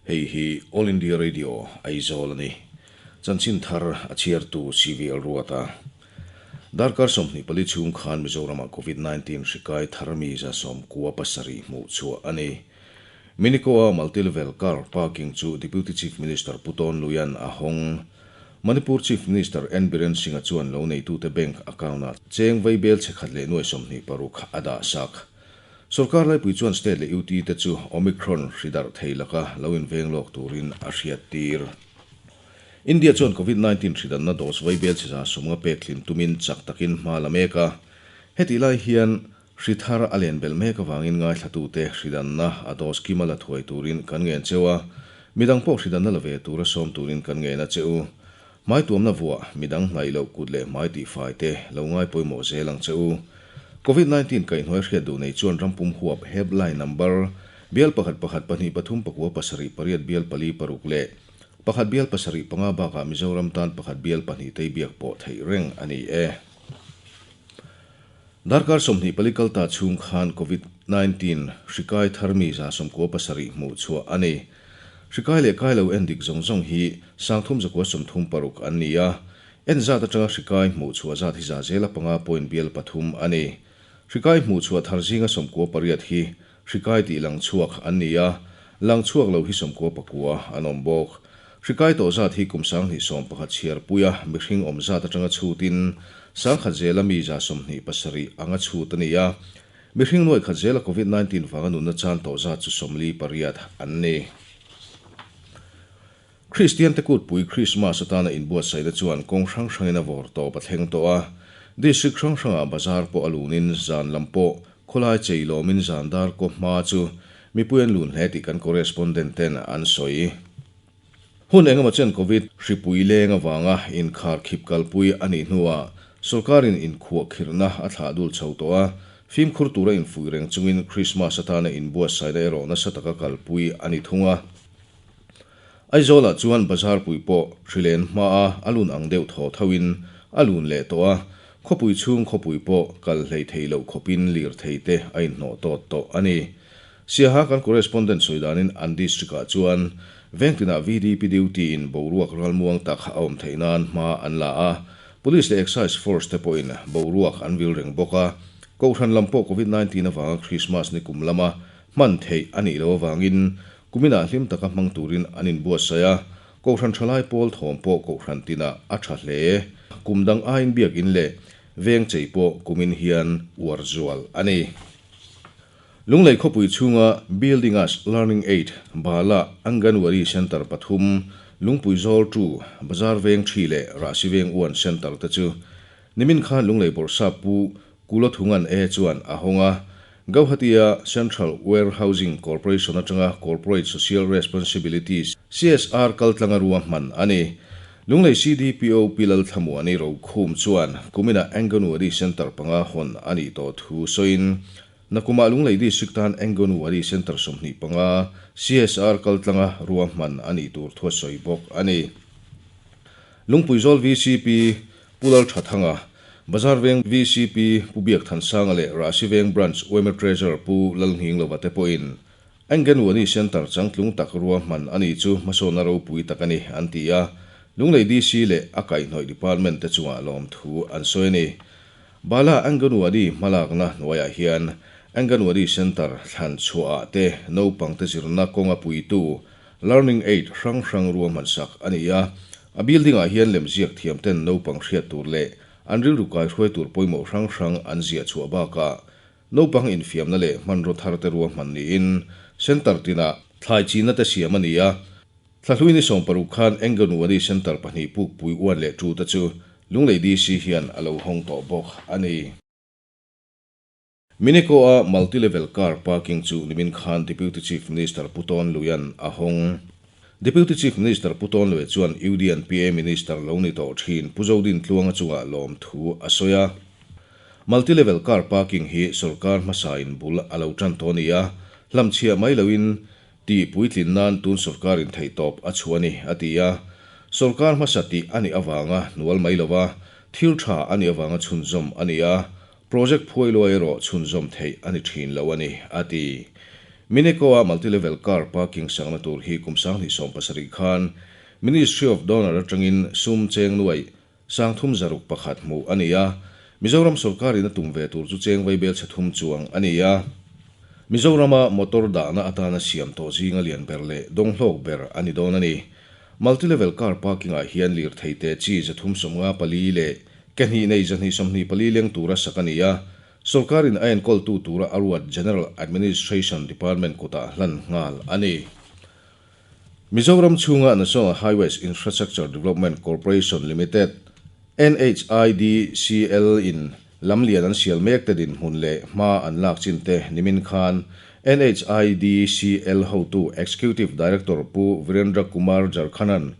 Hei hi All India Radio, Aizawl a ni. Chanchin thar a chhiartu CVL Ruata. Darkar 24 chhung khan Mizoramah Covid 19 hri kai thar mi 97 hmuh chhuah a ni. Minico-a multi-level car parking chu Deputy Chief Minister Pu Tawn Luia'n a hawng. Manipur Chief Minister N Biren Singh-a chuan lo neitute bank account-ah cheng vaibel chhe khat leh nuai 26 a dah sak. Sorkar laipui chuan state leh UT te chu Omicron hri darh thei laka lo inveng lawk turin a hriattir. India chuan Covid 19 hri danna dose vaibel chhe 70 pek tlin tumin chak takin hma la mek a. Hetih lai hian hri thar a len belh mek avangin ngaithlatute hri danna a dose kima la thuai turin kan ngen cheu a, midang pawh hri danna la ve tura sawm turin kan ngen a che u. Hmai tuamna vuah, midang hnaih loh kut leh hmai tihfai te lo ngai pawimawh zel ang che u. Covid 19 kaihhnuai hriat duh nei chuan rampum huap helpline number bial pakhat pakhat pahnih pathum pakua pasarih pariat bial pali paruk leh pakhat bial pasarih panga bakah Mizoram tan pakhat bial pahnih tei biak pawh theih reng a ni e. Darkar 24 kalta chhung khan Covid 19 hri kai thar mi 97 hmuh chhuah a ni. Hri kai leh kai lo en dik zawng zawng hi 3936 an ni a. En zat atanga hri kai hmuh chhuah zat hi 5% point bial pathum a ni. Hri kai hmuh chhuah thar zinga 98 hi hri kai tih lang chhuak an ni a, lang chhuak lo hi 99 an awm bawk. Hri kai tawh zat hi kum 2011 chhiar puia mihring awm zat atanga chhutin 10,000 zela mi 27 anga chhut a ni a. Mihring nuai khat zela Covid 19 vanga nunna chan tawh zat chu 48 an ni. Kristian te kutpui Christmas atana inbuatsaihna chuan kawng hrang hrangin a vawr tawp a thleng tawh a. District hrang hrangah bazar pawh a lunin zan lam pawh khawlai chei lawmin zan dar kaw hma chu mipui an lun hle tih kan correspondent ten an sawi. Hun engemaw chen Covid hripui leng avanga inkhar khip kalpui a nih hnuah sorkarin inkhuah khirhna a thlah dul chho tawh a, fimkhur tura infuih reng chungin Christmas atana inbuatsaihna erawh nasa taka kalpui a ni thung a. Aizawlah chuan bazar pui pawh hrilen hmaa a lun ang deuh thaw thoin a lun leh tawh a, khawpui chhung khawpui pawh kal hlei thei loh khawpin lir thei te a inhnawh tawt tawh a ni. Siaha kan correspondent sawi danin an district-ah chuan vengtinah VDP duty in boruak ralmuang tak a awm theih nan hma an la a, Police leh Excise Force te pawhin boruak an vil reng bawk a, Kohhran lam pawh Covid 19 avanga Christmas ni kum lama hman theih a nih loh avangin kuminah hlim taka hmang turin an inbuatsaih a, Kohhran thalai pawl thawm pawh Kohhran tinah a tha hle. Kum dang aiin biakin leh veng chei pawh kumin hian uar zual a ni. Lunglei khawpui chhunga Building Us Learning Aid Bala Anganwadi Centre pathum, Lungpui Zawl 2, Bazar Veng 3 leh Rahsi Veng 1 Centre te chu nimin khan Lunglei Bawrhsap Pu Kulothungan E chuan a hawng a. Gauhati-a Central Warehousing Corporation atanga Corporate Social Responsibilities, CSR, kaltlanga rua hman a ni. Lunglei CDPO Pi Lalthlamuani Rokhum chuan kuminah Anganwadi Centre panga hawn a nih tawh thu sawiin, Nakumah Lunglei District tan Anganwadi Centre 25 CSR kaltlanga rua hman a nih tur thu a sawi bawk a ni. Lungpui Zawl VCP Pu Lalthathanga, Bazar Veng VCP Pu Biak Thansanga leh Rahsi Veng Branch yma Treasurer Pu Lalnghing Lova te pawhin Anganwadi Centre changtlung tak rua hman a nih chu hmasawnna ropui tak a ni an ti a, Lunglei DC leh a kaihhnawih department te chungah lawm thu an sawi a ni. Bala Anganwadi hmalakna hnuaiah hian Anganwadi Centre thlan chhuahah te naupang te zirna kawnga puitu Learning Aid hrang hrang rua hman sak a ni a. A building-ah hian lemziak thiam ten naupang hriat tur leh an rilru kai hruai tur pawimawh hrang hrang an ziah chhuah bakah naupang infiamna leh hmanraw thar te rua hman niin Centre tinah thlai chinna te siam a ni a. Thlahlui ni 60 khan Anganwadi Centre pahnih pukpui 1 leh 2 te chu Lunglei DC hian a lo hawng tawh bawk a ni. Minico-a multi-level car parking chu nimin khan Deputy Chief Minister Pu Tawn Luia'n a hawng. Deputy Chief Minister Pu Tawn Lui chuan UDNPA Minister lo ni tawh thin Pu Zodin Tluanga chungah lawm thu a sawi a. Multi-level car parking hi sorkar hmasain bul a lo tan tawh a ni a, hlamchhiah mai loin tih puitlin nan tun sorkarin theih tawp a chhuah a ni, a ti a. Sorkar hmasa tih a nih avanga hnual mai lova, thil tha a nih avanga chhunzawm a ni a, Project phuai luai erawh chhunzawm theih a ni thin lo a ni, a ti. Mineco-a multi-level car parking sakna tur hi kum 2017 khan Ministry of Donor atangin sum cheng nuai 3601 hmuh a ni a, Mizoram sorkarin a tum ve tur chu cheng vaibel chhe thum chuang a ni a. Mizorama motor dahna atana siam tawh zinga lian ber leh dawnghlawk ber a ni dawn a ni. Multi-level car parking-ah hian lirthei te chi 354 leh ke hnih nei 224 leng tura sak a ni a, sorkarin a enkawltu tura a ruat General Administration Department kutah hlan nghal a ni. Mizoram chhunga National Highways Infrastructure Development Corporation Limited, NHIDCL, in lamlian an sial mek te dinhmun leh hma an lak chin te nimin khan NHIDCL hotu Executive Director Pu Virendra Kumar Jarkhanan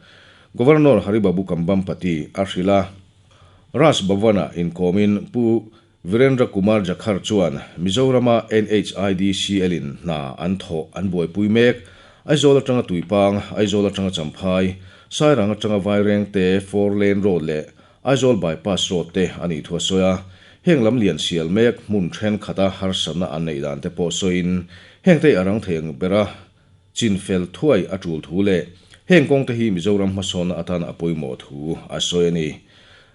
Governor Haribabu Kambhampati a hrilh a. Raj Bhavan-ah inkawmin Pu Virendra Kumar Jakhar chuan Mizorama NHIDCL-in hna an thawh an buaipui mek. Aizawl atanga Tuipang, Aizawl atanga Champhai, Sairang atanga Vairengte four lane road leh Aizawl bypass road te a nih thu a sawi a. Heng lam lian sial mek hmun thenkhat-a harsatna an neih dan te pawh sawiin hengte a rang thei ang bera chinfel thuai a tul thu leh heng kawngte hi Mizoram hmasawnna atana a pawimawh thu a sawi a ni.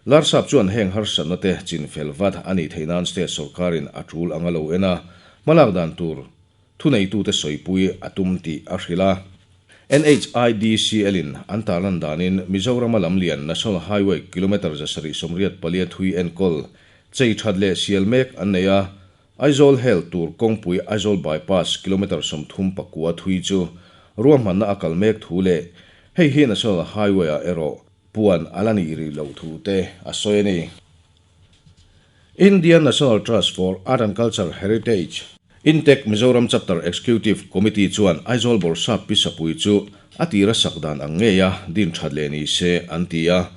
Larsap chuan heng harsatna te chinfel vat a nih theih nan state sorkarin a tul anga lo en a, hmalak dan tur thuneitute sawipui a tum tih a hrilh a. NHIDCL-in an tarlan danin Mizorama lamlian National Highway kilometre 784 thui enkawl chei that leh sial mek an nei a, Aizawl hel tur kawngpui Aizawl Bypass kilometre 39 thui chu ruahmanna a kal mek thu leh hei hi National Highway-ah erawh puan a la nih rih loh thu te a sawi a ni. Indian National Trust for Art and Culture Heritage, INTACH Mizoram Chapter Executive Committee chuan Aizawl Bawrhsap Pi Sapui chu a tira sak dan ang ngeia din that leh ni se an ti a.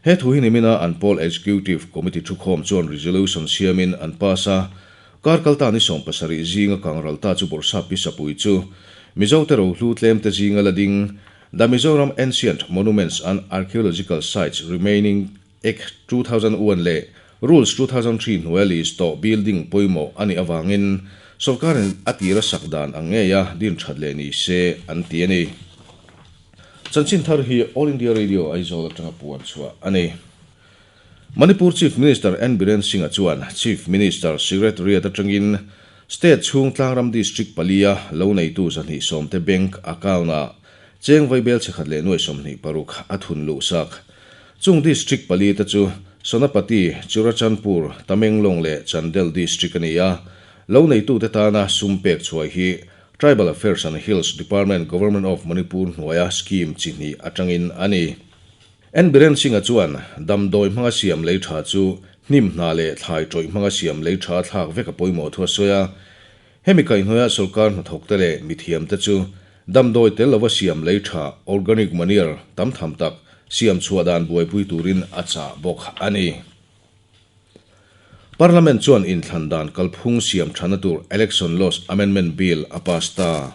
He thu hi nimina an pawl Executive Committee thukhawm chuan resolution siamin an pass a. Kar kalta ni 70 zinga kangral ta chu Bawrhsap Pi Sapui chu Mizote rohlu tlemte zinga la ding The Mizoram Ancient Monuments and Archaeological Sites Remaining Act 2001 leh Rules 2003 hnuaia list tawh building pawimawh a nih avangin sorkarin a tira sak dan ang ngeia din that leh ni se an ti a ni. Chanchin thar hi All India Radio Aizawl atanga puan chhuah a ni. Manipur Chief Minister N Biren Singh-a chuan Chief Minister Secretariat atangin State chhung tlangram District palia lo neitu 220 te bank account-ah cheng vaibel chhe khat leh nuai 26 a thun luh sak. Chung District pali te chu Senapati, Churachandpur, Tamenglong leh Chandel District a ni a. Lo neitu te tana sum pek chhuai hi Tribal Affairs and Hills Department Government of Manipur hnuaia scheme chi hnih atangin a ni. N Biren Singh-a chuan damdawi hmanga siam lei tha chu hnim hna leh thlai tawih hmanga siam lei tha thlak vek a pawimawh thu a sawi a. Hemi kaihhnuaia sorkar hnathawkte leh mithiamte chu damdawi tel lova siam lei tha, organic manure, tam tham tak siam chhuah dan buaipui turin a chah bawk a ni. Parliament chuan inthlan dan kalphung siam thana tur Election Laws Amendment Bill a pass ta.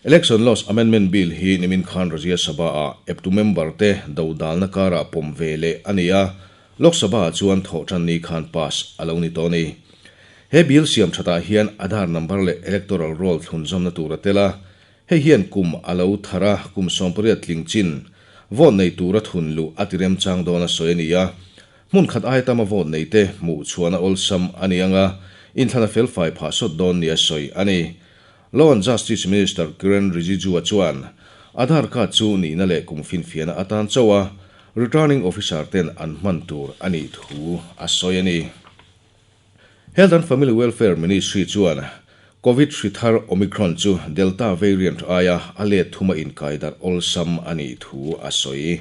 Election Laws Amendment Bill hi nimin khan Rajya Sabha-ah eptu member te dodalna karah pawm ve leh a ni a, Lok Sabha-ah chuan thawhtan ni khan pass a lo ni tawh a ni. He bill siam thatah hian Aadhaar number leh electoral roll thlunzawmna tur a tel a, hei hian kum a lo thar a, kum 18 tling chin vote nei tura thun luh a ti remchang dawn a sawi a ni a. Hmun khat aia tama vote nei te hmuh chhuahna awlsam a ni ang a, inthlan a felfai phah sawt dawn nia sawi a ni. Law and Justice Minister Kiren Rijiju-a chuan Aadhaar card chu nihna leh kum finfiahna atan chauh a, Returning Officer ten an hman tur a nih thu a sawi a ni. Health and Family Welfare Ministry chuan Covid hri thar Omicron chu Delta variant aia a let thuma inkai darh awlsam a nih thu a sawi.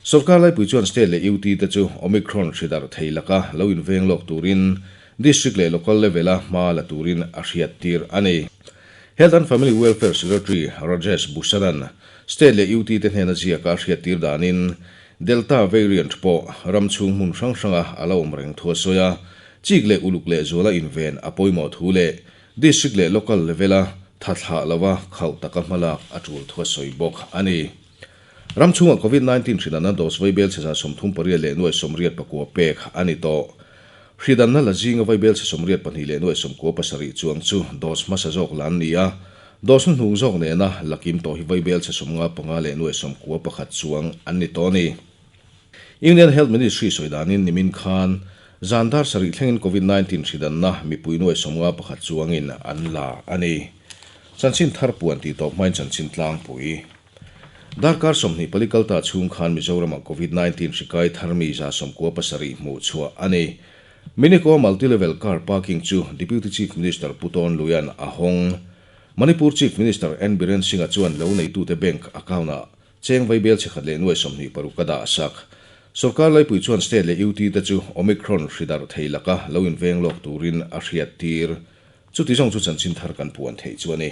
Sorkar laipui chuan state leh UT te chu Omicron hri darh thei laka lo inveng lawk turin district leh local level-a hma la turin a hriattir a ni. Health and Family Welfare Secretary Rajesh Bhushan-a'n state leh UT te hnena ziaka a hriattir danin Delta variant pawh ram chhung hmun hrang hranga a la awm reng thu a sawi a, chik leh uluk leh zuala inven a pawimawh thu leh district leh local level-a tha thlah lova khauh taka hmalak a tul thu a sawi bawk a ni. Ram chhungah Covid 19 hridanna dose vaibel chhe 38 leh nuai 89 pek a ni tawh. Hridanna la zinga vaibel chhe 82 leh nuai 97 chuang chu dose hmasa zawk la an ni a. Dose hnuhnung zawk nena la kim tawh hi vaibelchhe 55 leh nuai 91 chuang an ni tawh a ni. Union Health Ministry sawi danin nimin khan zan dar sarih thlengin Covid 19 hridanna mipui nuai 51 chuangin an la a ni. Chanchin thar puan tih tawp hmain chanchin tlangpui. Darkar 24 kalta chhung khan Mizoramah Covid 19 hri kai thar mi 97 hmuh chhuah a ni. Minico Multi-Level Car Parking chu Deputy Chief Minister Pu Tawn Luia'n a hawng. Manipur Chief Minister N Biren Singh-a chuan lo neitute bank account-ah cheng vaibel chhe khat leh nuai 26 a dah sak. Sorkar laipui chuan state leh UT te chu Omicron hri darh thei laka lo inveng lawk turin a hriattir. Chuti zawng chu chanchin thar kan puan theih chu a ni.